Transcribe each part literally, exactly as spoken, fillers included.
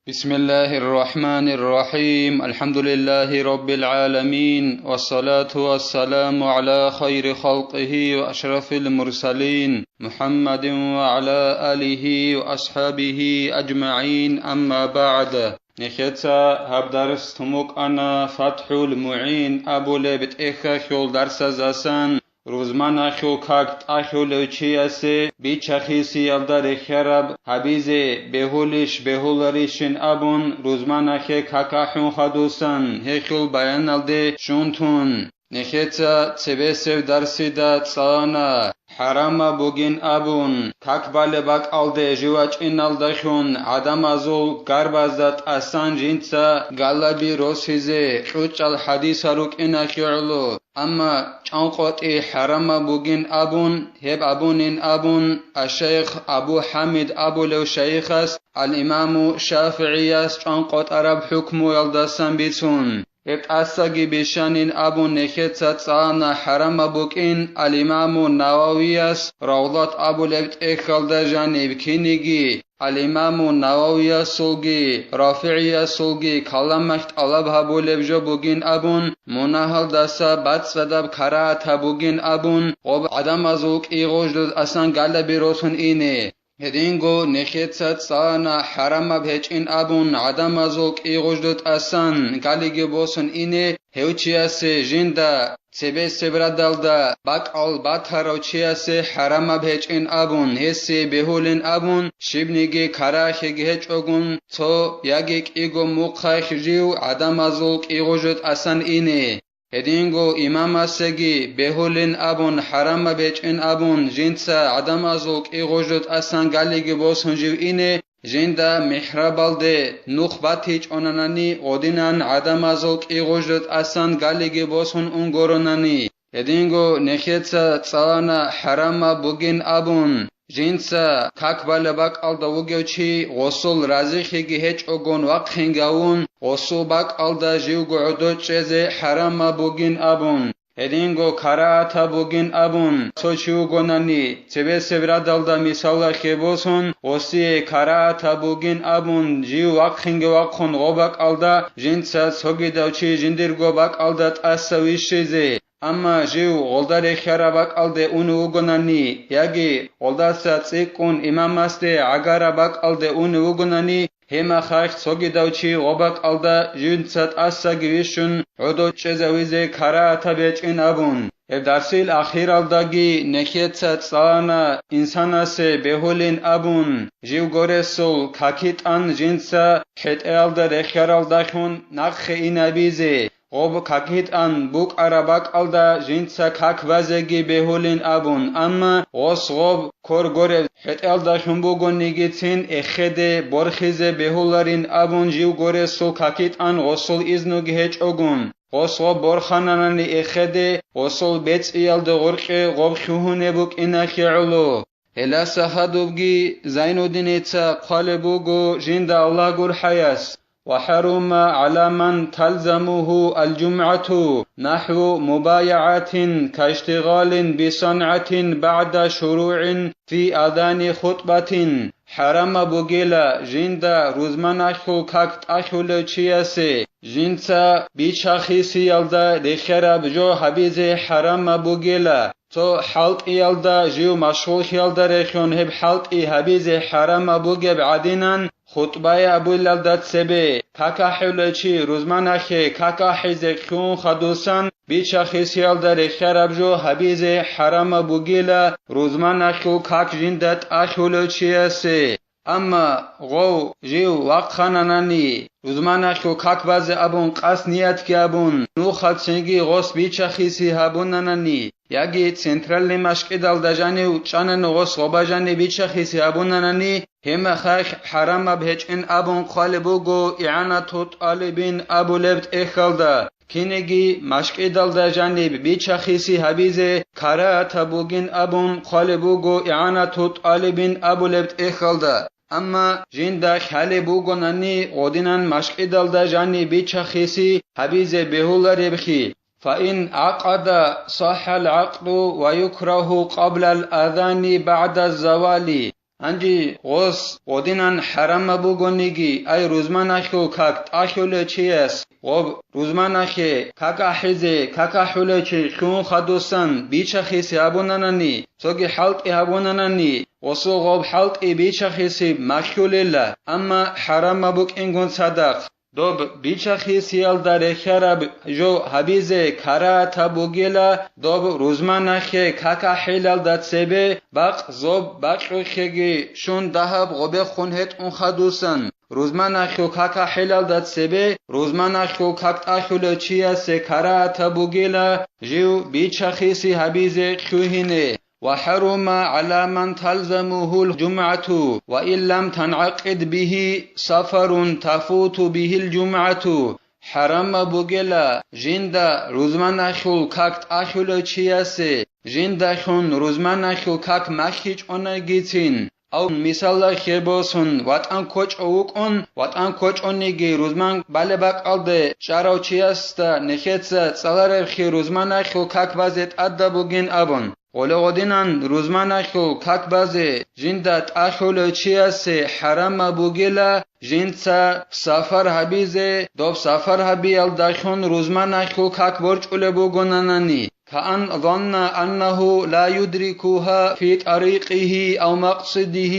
بسم الله الرحمن الرحيم. الحمد لله رب العالمين. والصلاة والسلام على خير خلقه وأشرف المرسلين محمد وعلى آله وأصحابه أجمعين. أما بعد. Нехеца гьаб дарс тумукъана ФатхӀул МугӀин абулеб тӀехьалъул дарсаздасан. Рузманахъул как тӀалъулев чиясе бича-хисиялда рехиараб гьабизе бегьулищ бегьуларищин абун, рузманахъе как ахӀун хадусан гьелъул баяналде щун тун. Нехеца цебесев дарсида цӀалана, хӀарамаб бугин абун, как балеб бакӀалде жив вачӀиналдалъун гӀадамазул гарбазда тӀасан жинца галаби росизе кьучӀал хӀадисал рукӀиналъе гӀоло. Амма чӀанкъотӀи хӀарамаб бугин абун, гьеб абунин абун, ашайх Абу ХӀамид абулев шайихас ал-Имаму ШафигӀияс чӀанкъотӀараб хӀукмуялдасан бицун. Гьеб тӀасаги бищанин абун нехеца цӀалана хӀарамаб букӀин ал-Имаму Нававияс Равдат абулеб тӀехьалда жаниб киниги, ал-Имаму Нававиясулги РафигӀиясулги каламалъ тӀалаб гьабулеб жо бугин абун, мунагьалдаса бацӀцӀадаб карагьатаб бугин абун, гъоб гӀадамазул кӀигъуждуз асан галаби росун ине. Гьединго нехеца цӀалана хӀарамаб гьечӀин абун гӀадамазул кӀигъуждуз тӀасан галиги босун ине, гьев чиясе жинда цебесеб радалда бакӀал батарав чиясе хӀарамаб гьечӀин абун, гьесие бегьулин абун, щибниги карагьеги гьечӀогун, цо яги кӀиго мухъалъ жив гӀадамазул кӀигъужуз тӀасан ине. Гьединго имамасеги бегьулин абун, хӀарамаб гьечӀин абун, жинца гӀадамазул кӀигъужуз тӀасан галиги босун жив ине, жинда михӀрабалде нух батичӀонанани, гъодинан гӀадамазул кӀигъужда тӀасан галиги босун унгоронани, гьединго нехеца цӀалана хӀарамаб бугин абун, жинца как балеб бакӀалда вугев чи гъосул разихиги гьечӀогун вахъинги гьавун, гъосул бакӀалда живго гӀодо чӀезе хӀарамаб бугин абун. Гьединго карагьатаб бугин абун цо чи вугонани, цебесеб радалда мисалалъе босун, гъосие карагьатаб бугин абун жив вахъинги вахъун гъоб бакӀалда, жинца цогидав чи жиндирго бакӀалда тӀаса вищизе. Амма жив гъолда рехиараб бакӀалде унев вугонани, яги гъолдаса цӀикӀкӀун имамасде гӀагараб бакӀалде унев вугонани, гьеб мехалъ цогидав чи гъоб бакӀалда жинца тӀасаги вищун гӀодов чӀезавизе карагьатаб гьечӀин абун. Гьеб дарсил ахиралдаги нехеца цӀалана инсанасе бегьулин абун, живго ресул какитӀан жинца хӀетӀеялда рехиаралдалъун нахъе инабизе. Гъоб какитӀан букӀараб бакӀалда жинца как базеги бегьулин абун, амма гъос гъоб кор гореб хӀетӀеялдалъун бугонигицин эхеде борхизе бегьуларин абун живго ресул какитӀан гъосул изнуги гьечӀогун, гъос гъоб борхананани эхеде гъосул бецӀиялда гъоркье гъоб лъугьунеб букӀиналъе гӀоло. Гьеласа гьадубги Зайнуддиница хъвалеб буго жинда Аллагь гурхӀаяс: وحرم على من تلزمه الجمعة نحو مبايعة كاشتغال بصنعة بعد شروع في أذان خطبة. ХӀарамаб бугила жинда рузманахъул как тӀалъулев чиясе, жинца бича-хисиялда рехиараб жо гьабизе хӀарамаб бугила. Цо хӀалтӀиялда жив машгъуллъиялда рехун гьеб хӀалтӀи гьабизе хӀарамаб бугеб гӀадинан, хутӀбая абулалда цебе, как ахӀулев чи рузманахъе как ахӀизе лъугьун хадусан, бича-хисиялда рехиараб жо гьабизе хӀарамаб бугила рузманахъул как жинда тӀалъулев чиясе. Амма гъов жив вахъананани, рузманахъул как базе абун къасд ниятги абун, нухалцинги гъос бича-хиси гьабунанани, яги центральный машкӀидалда жанив чӀанани гъос гъоба жанив бича-хиси гьабунанани, гьеб мехалъ хӀарамаб гьечӀин абун хъвалеб буго ИгӀанату тӀалибин абулеб тӀехьалда. Кинеги машкӀидалда жаниб бича-хиси гьабизе карагьатаб бугин абун хъвалеб буго ИгӀанату тӀалибин абулеб тӀехьалда. Амма жинда хӀалеб бугонани гъодинан машкӀидалда жаниб бича-хиси гьабизе бегьуларебхъи. فإن عقد صح العقد ويكره قبل الأذان بعد الزوال. Гьанже гъос гъодинан хӀарамаб бугониги, ай рузманахьул как тӀахьулев чияс, гъоб рузманахье как ахӀизе, как ахӀулев чи лъугьун хадусан бичахисе гьабунанани, цоги хӀалтӀи гьабунанани, гъосул гъоб хӀалтӀи бичахисе махьулела, амма хӀарамаб букӀингун цадахъ. Доб бичахисиялда рехьараб жо гьабизе карагьатаб бугела, доб рузманахье как ахӀилалда цебе бакъ зоб бакьухъеги щун дагьаб гъобехун гьетӀун хадусан. Рузманахьул как ахӀилалда цебе рузманахьул как тӀахьулев чиясе карагьатаб бугела жив бичахиси гьабизе лъугьине. وحرم على من تلزمه الجمعة وإن لم تنعقد به سفر تفوت به الجمعة. ХӀарамаб бугела жинда рузманахьул как тӀахьулев чиясе, жиндалъун рузманахьул как махьичӀонагицин, ав мисалалъе босун, ватӀан кочӀо вукӀун, ватӀан кочӀониги рузман балеб бакӀалде чӀарав чиясда нехеца цӀаларебхъи рузманахьул как базе тӀадаб бугин абун. Гъоле гъодинан рузманахьул как базе жинда тӀахьулев чиясе хӀарамаб бугела жинца сафар гьабизе, доб сафар гьабиялдалъун рузманахьул как борчӀулеб бугонанани, كأن ظن أنه لا يدركها في طريقه أو مقصده،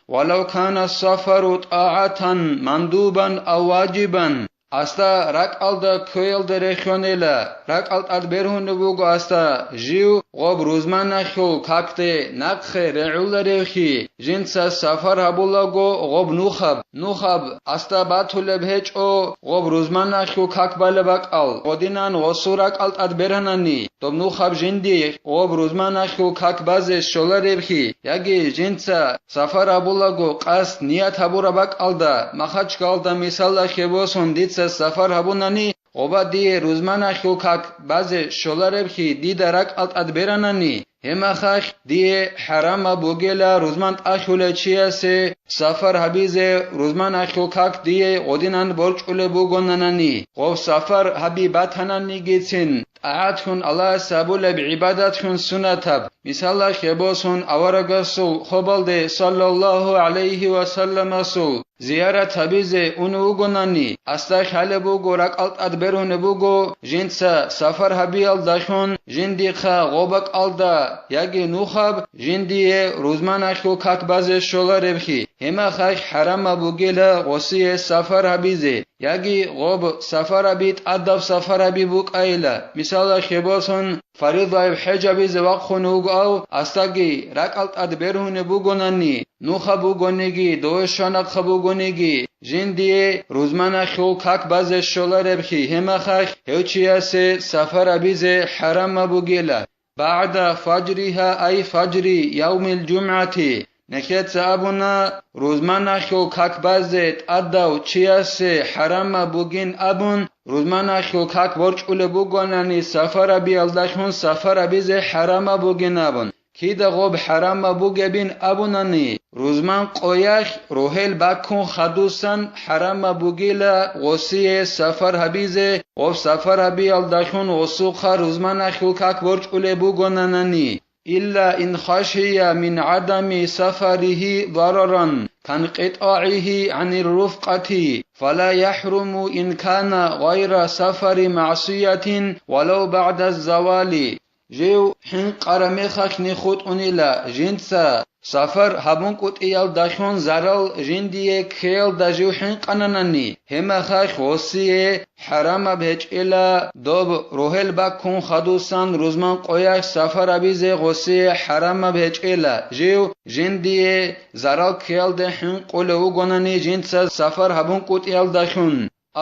ولو كان السفر طاعة مندوبا أو واجبا. Асда ракӀалда кквеялда рехьонела, ракӀал тӀад бергьунеб буго асда жив гъоб рузманахьул какде нахъе регӀуларевхъи, жинца сафар гьабулаго гъоб нухаб, нухаб асда батулеб гьечӀо гъоб рузманахьул как балеб бакӀал, гъодинан гъосул ракӀал тӀад бергьанани, доб нухаб жинди гъоб рузманахьул как базе щоларевхъи, яги жинца сафар гьабулаго къасд ният гьабураб бакӀалда, махачкалда мисалалъе босун дица сафар гьабунани, гъоба дие рузманахьул как базе щоларебхъи дида ракӀал тӀад беранани, гьебмахалъ дие хӀарамаб бугела рузман тӀахьулев чиясе сафар гьабизе, рузманахьул как дие гъодинан борчӀулеб бугонанани, гъов сафар гьаби батананигицин, тӀагӀатлъун Аллагьас гьабулеб гӀибадатлъун сунатаб, мисалалъе босун, аварагасул хобалде, саллаллагьу гӀалайгьи ва салламасул, зиярат гьабизе ун вугонани, асда хъалеб буго, ракӀал тӀад бергьунеб буго, жинца сафар гьабиялдалъун жиндихъа гъоб бакӀалда яги нухаб жиндие рузманахьул как базе щоларебхъи, гьебмахалъ хӀарамаб бугела гъосие сафар гьабизе. Яги гъоб сафараби тӀадаб сафараби букӀайила, мисалалъе босун, фаризаяб хӀеж гьабизе вахъун вугоав, асдаги ракӀал тӀад бергьунеб бугонани, нухаб бугониги, дове щванахъа бугониги, жиндие рузманахьул как базе щоларебхъи, гьебмахалъ гьев чиясе сафар гьабизе хӀарамаб бугела. بعد فجرها أي فجر يوم الجمعة, нехеца абуна, рузманахьул как базе тӀадав чиясе хӀарамаб бугин абун, рузманахьул как борчӀулеб бугонани сафарабиялдалъун сафарабизе хӀарамаб бугин абун. Кида гъоб хӀарамаб бугебин абунани, рузман къоялъ рогьел баккун хадусан хӀарамаб бугила гъосие сафар гьабизе, гъоб сафар гьабиялдалъун гъосухъа рузманахьул как борчӀулеб бугонанани. إلا إن خشي من عدم سفره ضررا كانقطاعه عن الرفقة، فلا يحرم إن كان غير سفر معصية ولو بعد الزوال. Жив хӀинкъараб мехалъни хутӀунила, жинца сафар гьабун кӀутӀиялдалъун зарал жиндие ккеялда жив хӀинкъананани, гьебмахалъ гъосие хӀарамаб гьечӀила, доб рогьел баккун хадусан рузман къоялъ сафар гьабизе гъосие хӀарамаб гьечӀила, жив жиндие зарал ккеялде хӀинкъулев вугонани жинца сафар гьабун кӀутӀиялдалъун.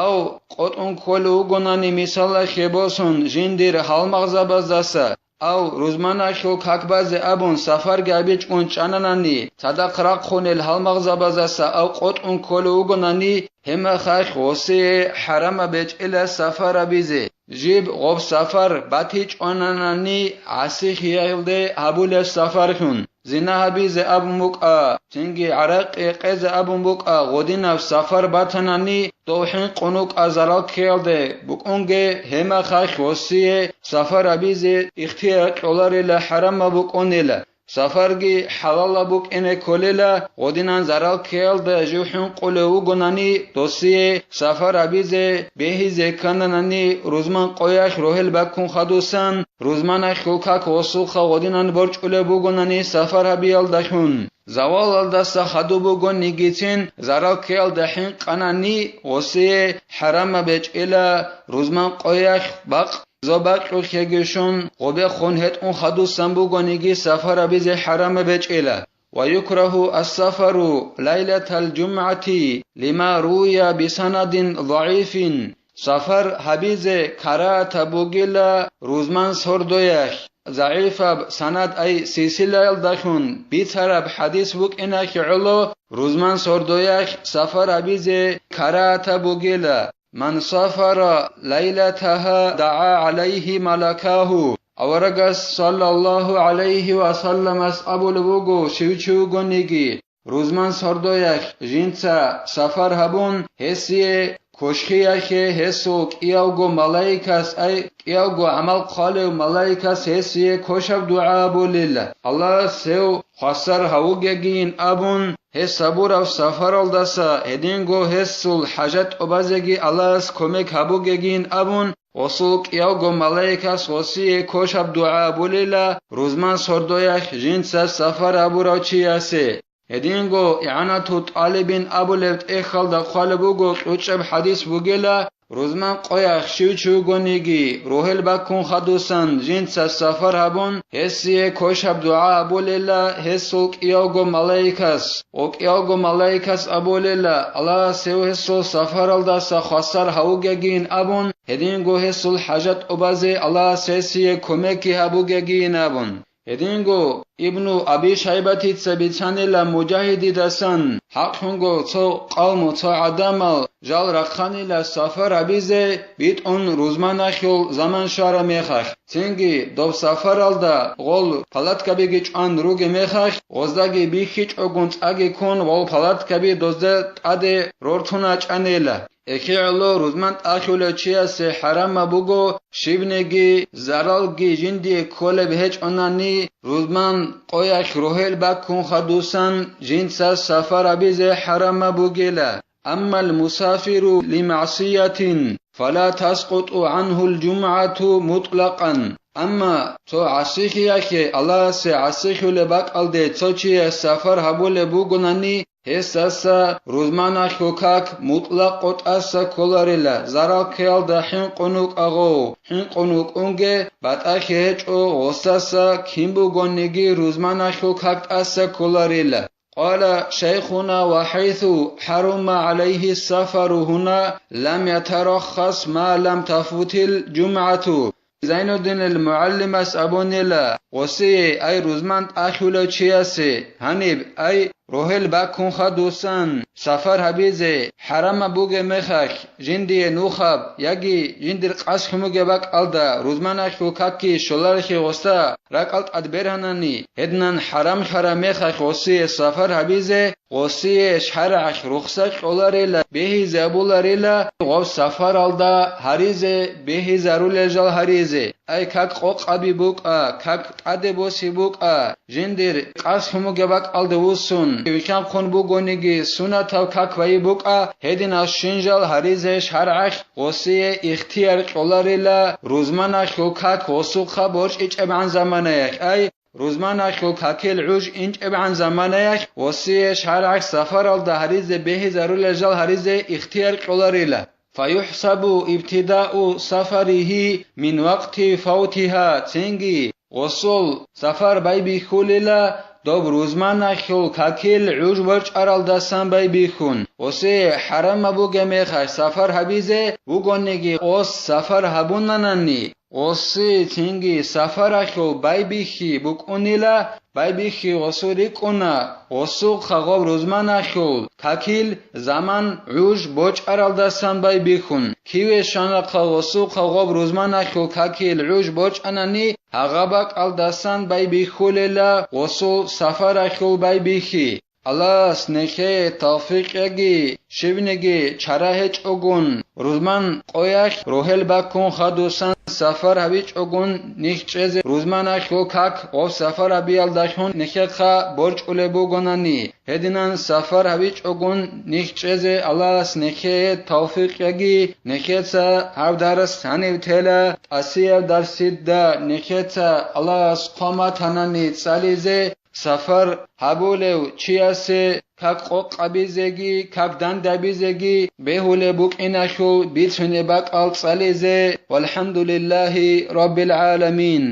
Ав къотӀун кколев вугонани, мисалалъе босун, жиндир гьалмагъзабаздаса, ав рузманахьул как базе абун сафарги гьабичӀун чӀананани, цадахъ рахъунел гьалмагъзабаздаса ав къотӀун кколев вугонани, гьебмахалъ гъосие хӀарамаб гьечӀила сафар гьабизе, жиб гъоб сафар батичӀонанани гӀасихъиялде гьабулеб сафарлъун. Зина гьабизе абун букӀа, цинги гӀаракъи гьекъезе абун букӀа, гъодинаб сафар батанани, дов хӀинкъун вукӀа зарал ккеялде букӀунге, гьебмахалъ гъосие сафар гьабизе ихтияр кьоларила, хӀарамаб букӀунила. Сафарги хӀалалаб букӀине кколела, гъодинан зарал ккеялда жив хӀинкъулев вугонани, досие сафар гьабизе бегьизе ккананани, рузман къоялъ рогьел баккун хадусан, рузманахъул как гъосулха гъодинан борчӀулеб бугонани сафар гьабиялдалъун. Завалалдаса хадуб бугонигицин, зарал ккеялда хӀинкъанани, гъосие хӀарамаб гьечӀила, рузман къоялъ бакъ зобакьулъеги щун, гъобехун гьетӀун хадусан бугониги сафар гьабизе хӀарамаб гьечӀила. Ва юкрагьу ас-сафару лайлатал жумгӀати лима руя бисанадин загӀифин. Сафар гьабизе карагьатаб бугила рузман сордоялъ, загӀифаб санад, ай силсилаялдалъун бицараб хӀадис букӀиналъе гӀоло, рузман сордоялъ сафар гьабизе карагьатаб бугила. Ман сафара лайлатаха дагӀа гӀалайхи малакагьу. Аварагас, саллаллагьу гӀалайхи ва салламас, абулеб буго, щив чи вугониги, рузман сордоялъ жинца сафар гьабун, гьесие кошхиялъе гьесул кӀиявго малаикас, ай, кӀиявго гӀамал хъвалев малаикас гьесие кошаб дугӀа абулила. Аллагьас гьев хвасар гьавугегийин абун, гьес гьабурав сафаралдаса гьединго гьесул хӀажат тӀубазеги Аллагьас кумек гьабугегийин абун, гъосул кӀиявго малаикас гъосие кошаб дугӀа абулила, рузман сордоялъ жинца сафар гьабурав чиясе. Гьединго игӀанату тӀалибин абулеб тӀехьалда хъвалеб буго, кьучӀаб хӀадис бугела, рузман къоялъ щив чи вугониги, рогьел баккун хадусан жинца сафар гьабун, гьесие кошаб дугӀа абулела гьесул кӀиявго малаикас. Ва кӀиявго малаикас абулела, Аллагьас гьев гьесул сафаралдаса хвасар гьавугегийин абун, гьединго гьесул хӀажат тӀубазе Аллагьас гьесие кумекги гьабугегийин абун. Гьединго Ибну Аби Шайбатица бицанила Мужагьидидасан, хӀакълъунго цо къавму, цо гӀадамал жал рахъанила сафар гьабизе битӀун рузманахъул заман щвараб мехалъ. Цинги доб сафаралда гъол палаткабиги чӀван ругеб мехалъ, гъоздаги бихьичӀогун цӀаги ккун, гъол палаткаби дозда тӀаде рортун рачӀанила. ЭхигӀоло рузман тӀахьулев чиясе хӀарамаб буго, щибниги заралги жиндие кколеб гьечӀонани, рузман къоялъ рогьел баккун хадусан жинца сафар гьабизе хӀарамаб бугела. Аммал мусафиру лимагӀсиятин, фала таскъуту гӀанхул жумгӀату мутӀлакъан. Амма цо гӀасихиялъе, Аллагьасе гӀасихьулеб бакӀалде цо чияс сафар гьабулеб бугонани, гьесдаса рузманалъул как мутӀлакъго тӀаса кколарила, зарал ккеялда хӀинкъун вукӀа гъов, хӀинкъун вукӀунге батӀалъи гьечӀо, гъосдаса кин бугониги рузманалъул как тӀаса кколарила. Къала шайхуна: «Ва хӀайсу хӀарума гӀалайхи сафару гьуна, лам ятараххас ма лам тафутил жумгӀату». Зайнуддинил мугӀалимас абунила, гъосие, ай рузман тӀахьулев чиясе, гьаниб, ай рогьел баккун хадусан сафар гьабизе хӀарамаб бугеб мехалъ, жиндие нухаб яги жиндир къасхӀумуге бакӀалда рузманахъул какги щоларихъе гъоса ракӀал тӀад бергьанани, гьединан хӀарамлъараб мехалъ гъосие сафар гьабизе, гъосие шаргӀалъ рухсат кьоларила, бегьизабуларила, гъов сафаралда гьаризе бегьизарулел жал гьаризе. Ай как къокъаби букӀа, как тӀаде боси букӀа, жиндир къасхӀумуге бакӀалде вуссун вилълъанхъун бугониги, сунатав как байи букӀа, гьединал щинжал гьаризе шаргӀалъ гъосие ихтияр кьоларила, рузманалъул как гъосухъа борчӀичӀебгӀан заманаялъ, ай, рузманалъул какил гӀуж инчӀебгӀан заманаялъ гъосие шаргӀалъ сафаралда гьаризе бегьизарулел жал гьаризе ихтияр кьоларила. «Фаюхсабу ибтидау сафарихи мин вакъти фавтиха», цинги гъосул сафар байбихьулила доб рузманалъул какил гӀуж борчӀаралдасан байбихьун, гъосие хӀарамаб бугеб мехалъ сафар гьабизе, вугониги гъос сафар гьабунанани, гъоси цинги сафаралъул байбихьи букӀунила, байбихьи гъосул рикӀкӀуна, гъосухъа гъоб рузманалъул какил заман гӀуж бочӀаралдасан байбихьун. Киве щванахъа гъосухъа гъоб рузманалъул какил гӀуж бочӀанани, гьагъа бакӀалдасан байбихьулела гъосул сафаралъул байбихьи. Аллагьас нехее тавфикъ яги, щибниги чара гьечӀогун, рузман къоялъ рогьел баккун хадусан сафар гьабичӀогун нихь чӀезе, рузманалъул как гъов сафар гьабиялдалъун нехеха борчӀулеб бугонани, гьединан сафар гьабичӀогун нихь чӀезе Аллагьас нехее тавфикъ яги, нехеца гьаб дарс гьанив тела, тӀасияб дарсида нехеца Аллагьас хъван батанани цӀализе, сафар гьабулев чиясе как къокъабизеги, как дандабизеги бегьулеб букӀиналъул бицунеб бакӀал цӀализе. ВалхӀамдулиллагьи раббил гӀаламин.